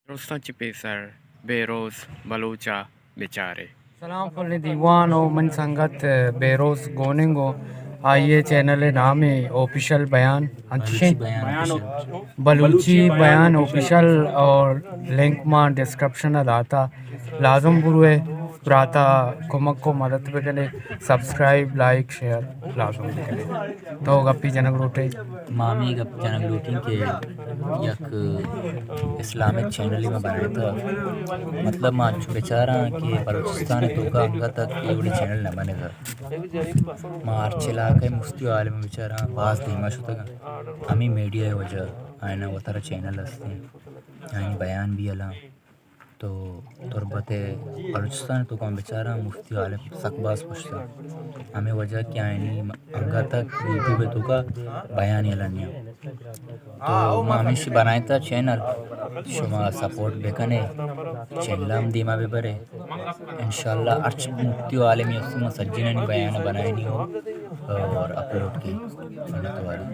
درستاں چہ پیسر بہروز بلوچ ءَ بچارے۔ سلام پلیں دیوان ءُ من سنگت بہروز گوننگ ءُ آئی ءِ چینل ءِ نام ءَ آفیشل بیان انچش اِنت۔ بلوچی بیان آفیشل اور لنک ما ڈسکرپشن ءَ داتا، لازم بروے براتا کمک ءُ مدد بکنے، سبسکرائب، لائک، شیئر لازم بکنے۔ تو گپی جنگ لوٹے؟ ما ہمے گپ جنگ لوٹیں کہ یک اسلامک چینلے ما بنائینتا۔ مطلب ما انچو بچاراں کہ بلوچستان ءِ توکا انگت تک اے وڑیں چینل نہ بنگا۔ ما ہرچ علاقہ ءِ مفتی ءُ عالم بچاراں باز دیما شتگاں۔ ہمے میڈیا ءِ وجہ آیاں وتارا چینل ہستیں، آیانی بیان بھی الاں۔ تو تربت ءِ بلوچستان ءِ توکا بچاراں مفتی ءُ عالم سک باز پشتا۔ ہمے وجہ کہ آیانی انگت تک یوٹیوب ءِ توکا بیان الاں۔ تو ما ہمیشی بنائینتا چینل، شما سپورٹ بکنے، چینل ہم دیما ببرے۔ انشاءاللہ ہرچ مفتی ءُ عالمی ہستیں ما سجینانی بیان بنائینی ہو اور اپلوڈ کی۔ منت واری۔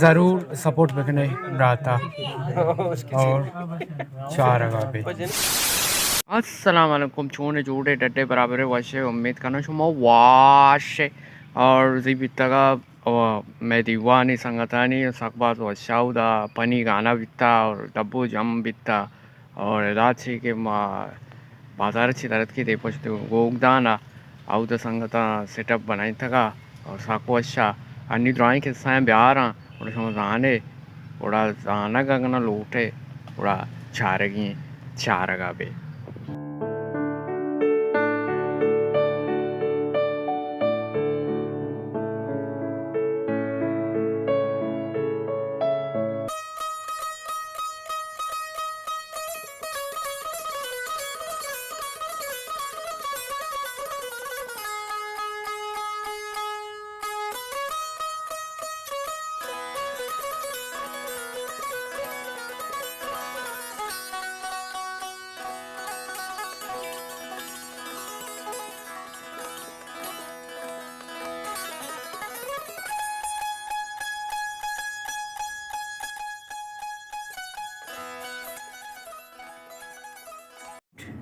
ضرور سپورٹ بکنے براتا اور چارگا بے۔ السلام علیکم، چون جوڑے، ڈڈے، برابرے، وشے؟ امید کناں شما وشے اور زی بیتگا ءُ مئے دیوانی سنگتانی سک باز وشا اودا پنی گانا بیتا اور ڈبو جم بیتا اور ادا چی کہ ما بازار چی درت کی دے پشت گوگدان ءَ اودا سنگتاں سیٹ اپ بنائینتگا اور سک وشا۔ انی درائیں قصہ بیاراں، گڑا شما زانے، گڑا زانگ اگنا لوٹے، گڑا چارگی چارگا بے۔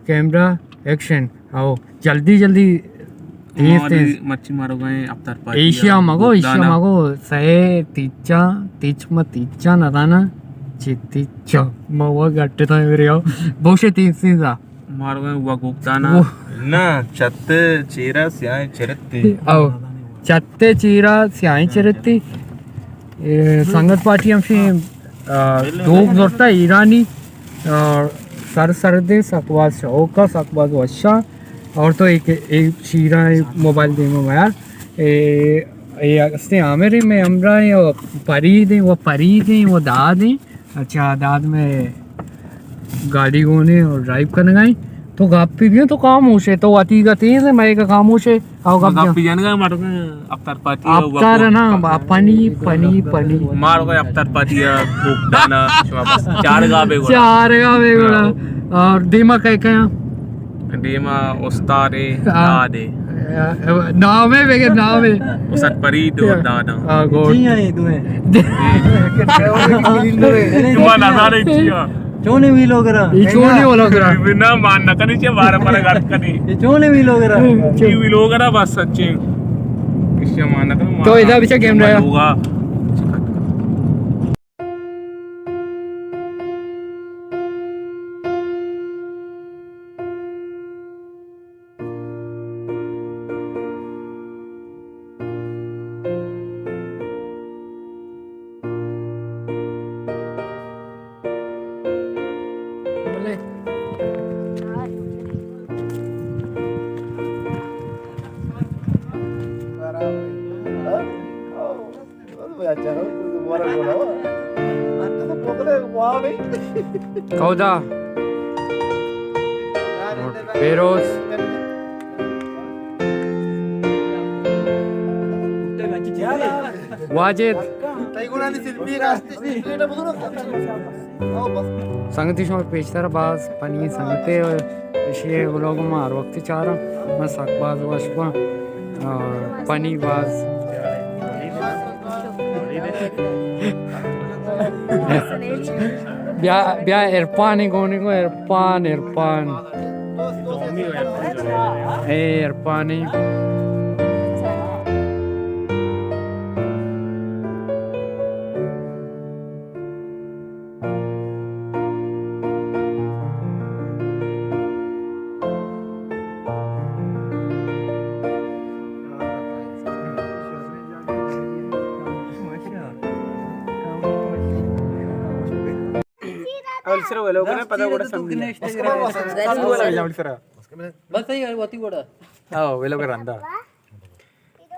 Camera, action. او، جلدی جلدی، تیز تیز۔ مرچی مارو گئے افطار پارٹی ایشیا مگو، ایشیا مگو، سئے تیچا، تیچ ما تیچا نہ دانا، چی تیچا، ما وہ گٹے تھا میرے آؤ، بوشے تیز تیز آ۔ مارو گئے وہ گوگدانا۔ نہ، چت چیرا سیاہیں چرتی۔ او، چت چیرا سیاہیں چرتی۔ اے، سنگت پارٹی ہم شی، آ، دوک زرتا ایرانی۔ آ، سر سردیں، سک باز شوق ءَ، سک باز وشاں۔ اور تو ایک، ایک شیراں موبائل دیما میار۔ اے، اے استیں عامر، میں ہمراہ ہیں، وہ پرید ہیں، وہ پرید ہیں، وہ داد ہیں۔ اچھا، داد میں گاڑی گونے اور ڈرائیو کرنے گئے۔ تو گپ بھی تو خاموش ہے، تو وتی کا تیز ہے، میں کا خاموش ہے۔ او گپ گپ جان۔ جنگا مارو افطار پارٹی ءَ افطار نا، پنی، پنی، پنی۔ مارو افطار پارٹی ءَ گوگدانا، شما بس چارگا بے گڑا۔ چارگا بے گڑا۔ اور دیما کئے کئے؟ دیما استاد ہے، ہاں۔ داد ہے۔ نام ہے، بگے نام ہے۔ استاد پرید اور دادا۔ ہاں، گوڈ۔ جی ہاں، یہ دو ہیں۔ تمہارا نظارہ ہی کیا؟ چونے ویلوگرا۔ ای چونے ویلوگرا۔ نہ، مان نہ کنی چے، بار بار گڑ کنی۔ ای چونے ویلوگرا۔ ای ویلوگرا بس سچے۔ کسی مان نہ کنی۔ تو ادا بچا کیمرہ۔ کودا۔ پیروز۔ واجد۔ سنگتی شما پیشتر باز پنی سنگتے، ایشی ولاگ ما ہر وقت چاراں، من سک باز وش باں۔ اور پنی باز۔ بیا، بیا عرفانی گونی گو، عرفان، عرفان۔ اے عرفانی۔ اول سر ولو کنا پدا گوڑا سمجھ۔ بس صحیح ہے، وتی گوڑا۔ ہاں، ولو کر رندا۔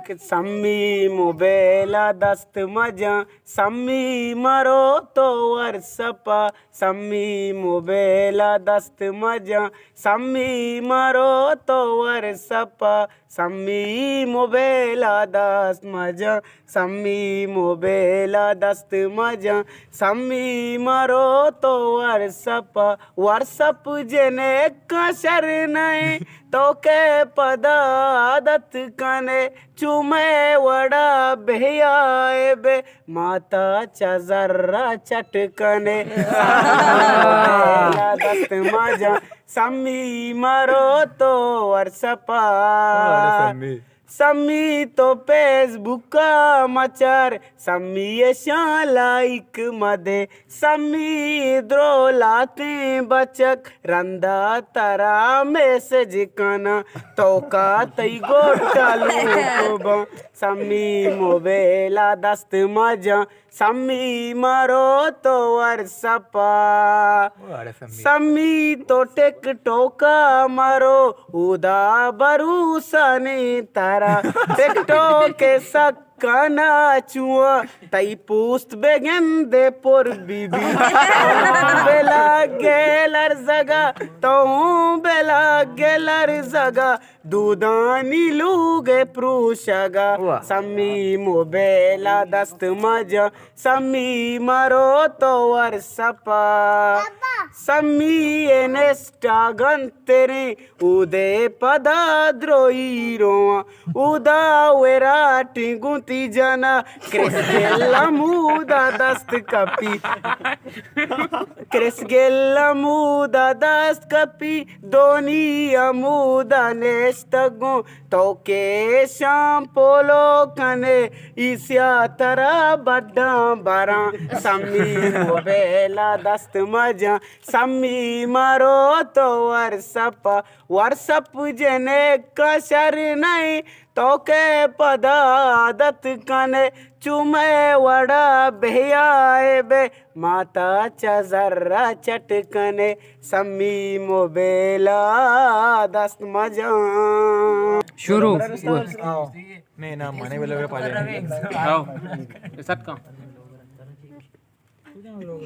کہ سمی موبائل ءَ دست مجاں، سمی مرو تو وٹسپ ءَ، سمی موبائل ءَ دست مجاں، سمی مرو تو وٹسپ ءَ، سمی موبائل ءَ دست مجاں، سمی موبائل ءَ دست مجاں، سمی مرو تو وٹسپ ءَ، وٹسپ جنکاں شر نئیں، تو کہ پدا عادت کنے، چو مئے وڑا بے حیائے بے، ماتا چہ زر ءَ چٹ کنے۔ دست مجاں، سمی مرو تو وٹسپ ءَ۔ سمی تو فیس بک ءَ مچار، سمی اشاں لائک مدے، سمی درو لاتیں بچک، رندا ترا میسج کناں، توکا تئی گوٹا لوٹ باں۔ سمی موبائل ءَ دست مجاں، سمی مرو تو وٹسپ ءَ۔ سمی تو ٹک ٹوک ءَ مرو، اودا بروسہ نیں ترا۔ ٹک ٹوک ءِ سک کنا چواں تئی پوست بگندے پر بی بی۔ بلاگ ءِ لرزگا، تو بلاگ ءِ لرزگا، دودانی لوگ ءِ پروشگا۔ واہ۔ سمی موبائل ءَ دست مجاں، سمی مرو تو وٹسپ ءَ۔ سمی انسٹا گنتریں، اودے پدا دروئی رواں، اودا وراٹیں گوں تی جنا، کرس گیل ہمودا دست کپی، کرس گیل ہمودا دست کپی، دونی ہمودا نشتگوں، تو کہ ایشاں پولو کنے، ایشیا ترا بڈاں براں۔ سمی موبائل ءَ دست مجاں، سمی مرو تو وٹسپ ءَ، وٹسپ جنکاں شر نئیں، تو کہ پدا عادت کنے، چو مئے وڑا بے حیائے بے، ماتا چہ زر ءَ چٹ کنے۔ سمی موبائل ءَ دست مجاں۔ شروع۔ آؤ۔ نہیں، نہ، منے بلے پاجے۔ آؤ۔ سٹ کن۔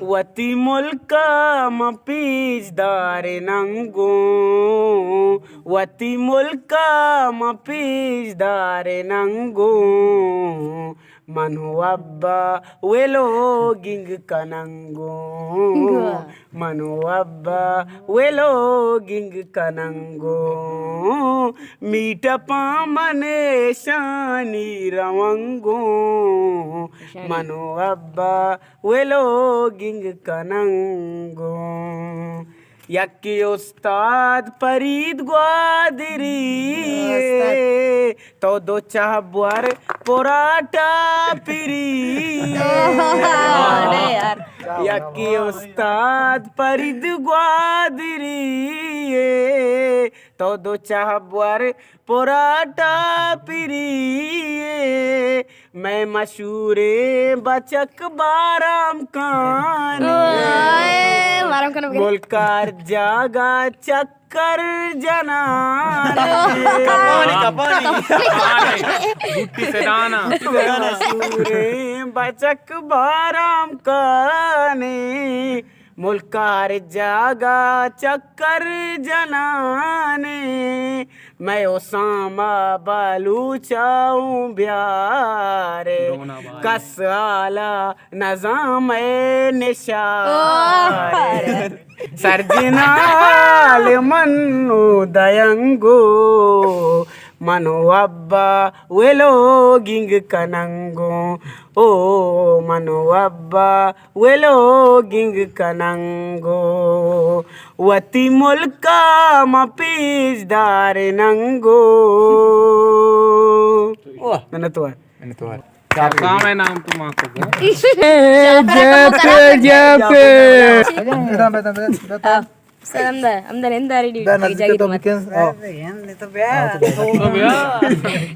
وتی ملک ءَ من پیش داریناں گوں، وتی ملک ءَ من پیش داریناں گوں، من و ابا ویلوگنگ کناں گوں۔ واہ۔ من و ابا ویلوگنگ کناں گوں، میٹ اپاں من ایشانی رواں گوں۔ ایشانی۔ من و ابا ویلوگنگ کناں گوں۔ یکے استاد فرید گوادری، استاد۔ تو دو چہ بور پراٹا پری۔ ارے یار۔ یکے استاد فرید گوادری، تو دو چہ بور پراٹا پری۔ مئے مشہوریں بچک بارام کانی۔ اوئے، بارام کان بگن۔ ملک ءَ ہر جاگہ چکر جنان۔ کپانی، کپانی۔ بوٹی سدانا۔ مشہوریں بچک بارام کانی۔ ملک ءَ ہر جاگہ چکر جنانے، مئے اسامہ بلوچ ءَ اوں بیارے، کس حال ءَ نزان مئے نشارے۔ سرجنال من و دینگو، من و ابا ولوگنگ کننگوں، او من و ابا ولوگنگ کننگوں، وتی ملکا ما پیش دارننگوں۔ واہ۔ منتوار۔ منتوار۔ شاہ کام ہے نام تو ماں کو۔ جے پہ، جے پہ۔ سلام دا، ہم دا ننداری ڈی دا تک نزدیک جاگی تو تو مت۔ بکن۔ آ۔ اے، ہم تو بیا۔ آ، تو بیا۔ تو بیا۔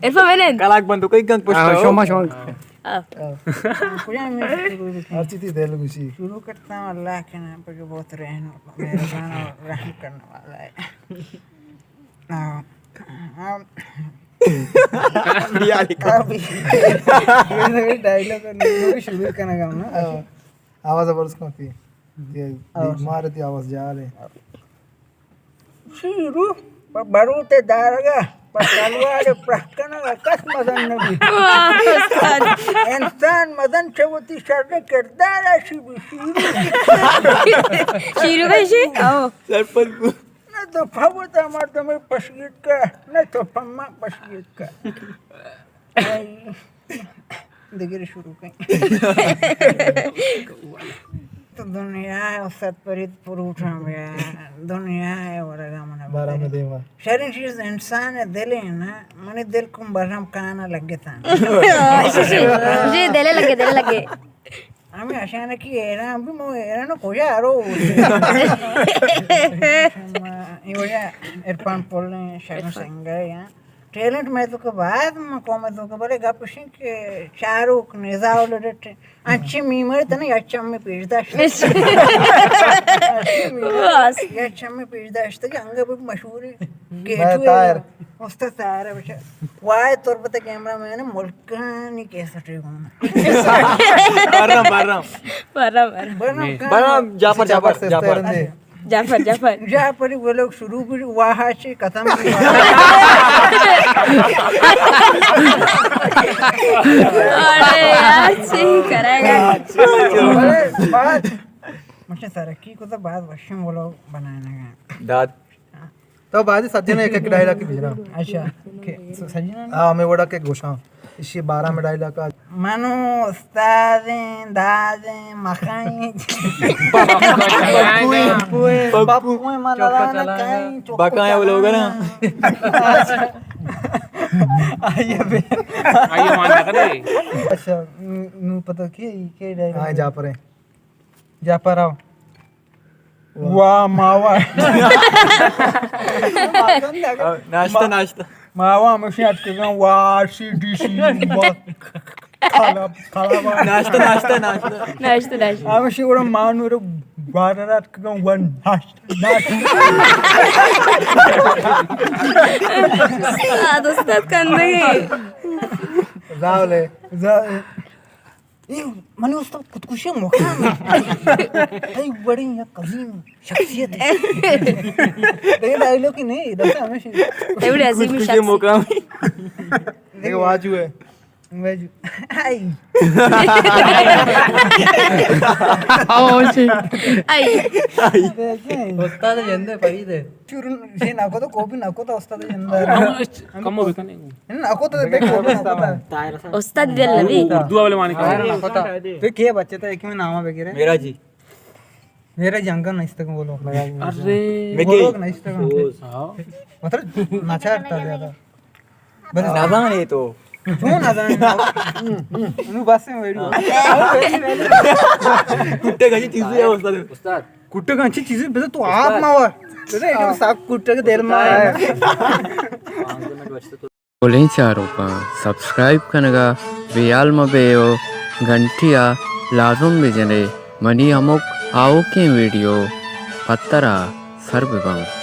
ایسا میں نے۔ کلاک بند تو کئی گنگ پشت آ، ہو۔ شما، شما۔ آ۔ آ۔ کجا میں شروع بکناں؟ ہر چیز دل گوشی۔ شروع کرتا ہوں اللہ کے نام پر جو بہت رحم، مہربان اور رحم کرنے والا ہے۔ آ، آ۔ بیا لکھا۔ آ، بھی۔ یہ ڈائیلاگ ہے، شروع کرنا گا نا۔ آ۔ آواز برس کن تی۔ تی آواز۔ بیمار تی آواز جار ہے۔ شیرو، پہ بروت دارگا، پہ تلوار پرکنگا کس مزن نبی۔ واہ، استاد۔ انسان مزن چہ وتی شر کردار شی بی شیرو۔ شیرو بشی؟ او۔ سرپد بو۔ نہ تو پہ وتا مردم پشگیت کا، نہ تو پہ ما پشگیت کا۔ دگرے شروع کن۔ تو دنیا ء استاد پرید پروٹاں بیا، دنیا ء ورگا من بارا بدے۔ میں دیما۔ شریں چیز انسان ء دل ہے نا، منی دل کم برم کانا لگتا۔ جی، دلے لگے، دلے لگے۔ ہمیں اشانکی حیران بھی، مو حیران کجا رو۔ یہ وجہ عرفان پل شرم سنگا یا۔ ٹیلنٹ مئے توکا باز، ما قوم توکا، بلے گپ اش انت کہ چاروک نزا و لڈٹ انچیں میمر تنے یا چم پیش داشت۔ یا چم پیش داشت کہ انگا بھی مشہور ہے۔ گیٹو طاہر۔ استاد طاہر ہے بچا۔ وائے تربت کیمرہ مین ملکانی کیسٹے گونا۔ برم، برم۔ برم، برم۔ برم، برم، جعفر، جعفر، جعفر۔ جعفر، جعفر۔ جعفر ولوگ شروع بھی واہ چی ختم بھی واہ۔ ارے یار، چی کرے گا؟ ارے، بات مجھے ترقی کو تو بعد وشم ولوگ بنانا ہے۔ داد۔ تو بعد سجن ایک ایک ڈائلاگ بجنا۔ اچھا، کہ سجن؟ ہاں، ہمیں وڑا کے گوشاں۔ اسی بارہ میں ڈائلاگ کا۔ منو استادیں دادیں مخائیں۔ پپوئیں، پپوئیں من لانا کائیں، چوکو بکائیں وہ لوگ نا۔ آئیے بے۔ آئیے مان کرے۔ اچھا، نو پتہ کی، کی ڈائلاگ؟ ہاں، جعفر ہے۔ جعفر آؤ۔ واہ، ماوا۔ ناشتہ، ناشتہ۔ ماوا ہمشی اتکگاں، واہ، سی ڈی سی، واہ۔ کالا، کالا واہ۔ ناشتہ، ناشتہ، ناشتہ۔ ناشتہ، ناشتہ۔ ہمشی گڑا مانو رو بارہ اتکگاں، واہ، ناشتہ، ناشتہ۔ استاد، استاد کندگی۔ زاولے۔ زا-، اے منی استاد خودکشی مقام ہے۔ اے بڑی یک عظیم شخصیت ہے۔ اے ڈائیلاگ ہی نہیں، دفعہ ہمیشہ۔ اے بڑی عظیم خودکشی شخصیت۔ مقام۔ دیکھو، واجو ہے۔ واجو۔ آئی۔ آؤ، جی۔ آئی۔ استاد جندے فرید ہے۔ چورن، یہ نہ کو تو کاپی نہ کو تو استاد جندے۔ کم ہو بکنے۔ نہ کو تو دیکھ، کاپی نہ کو تو۔ استاد دل نبی۔ اردو والے معنی کا۔ تو کے بچے تھا، ایک میں نام وغیرہ۔ میرا جی۔ میرا جنگل نشتگ بولو۔ ارے۔ بولو نشتگ۔ ہاں۔ مطلب ناچار تا زیادہ۔ بس نزان ہے تو۔ چون نزان؟ انو بس میں ویڈیو۔ کٹے گنچی چیزیں ہے استاد۔ استاد۔ کٹے گنچی چیزیں بس تو آپ ماوا۔ بس ایک ساک کٹے کے دل ماوا۔ بلیں چاروکاں سبسکرائب کنگا بیال مہ بے و گھنٹی ء لازم بہ جنے، منی ہمک آؤکیں ویڈیو پترا سر بہ بنت۔